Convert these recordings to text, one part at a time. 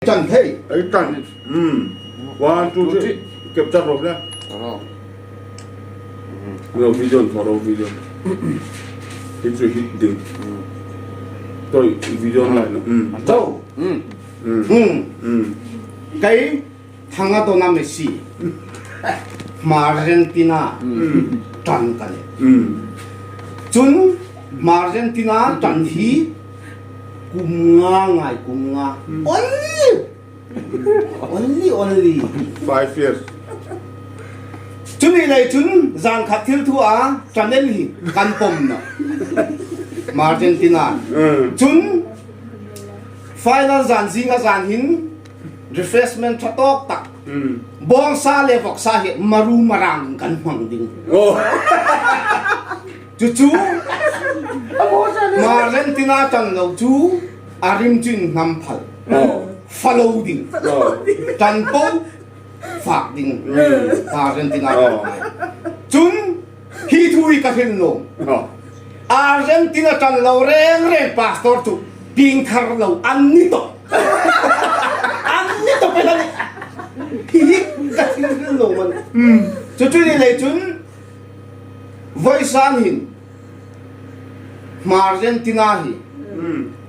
Ṭan thei. Ei ṭan. Um. One, two, three. Capture rawh le. Lo video an thawh ro video. Hi chu hit ding. Toi video an lai no. Um. Zo. Um. Um. Kei thanga dona Messi. Argentina ṭan ka ni. Cun Argentina ṭan hi Kum nga ngai kum nga. Only! Only only. 5 years. Cuni lei cun zan khat thil thu ah channel hi kan pom na. Argentina. Cun final zan zing a zan hin refreshment tha tawk tak bawngsa le voksa hi maru marang kan hmang ding. Oh. Cucu Argentina ṭan lo cu a rim cu in hnam phal. Falo ding. Ṭan po fak ding. Argentina ṭan lai. Cun hi thu hi ka hrin lo. Argentina ṭan lo rengreng pastor cu pingthar lo an ni tok. An ni tok pe Hi ka thin lo man. Cucu ni lei cun Voisan hin Argentina hi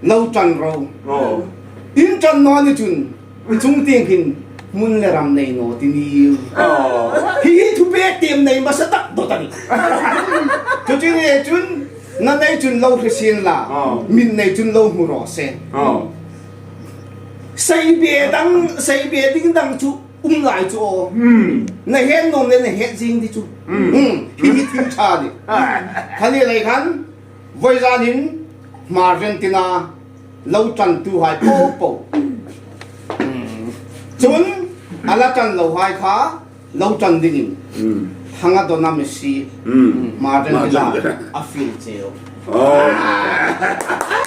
lo ṭan ro. Inn ṭan nawn ni cun cung tiang khin hmun le ram nei naw tini. Hihi thupek tem nei masa tak dot ani. Cucu ni cun na nei cun lo hrisin la min nei cun lo hmu ro se. Sei be dang sei be ding dang cu um lai cu aw na hen nom le na he jing di cu hi hi thil tha ni khani lei khan voi zan in Argentina lo tan tu hai po po cun ala tan lo hai kha lo tan ding in thanga dona Messi Argentina a fil cheu. Oh.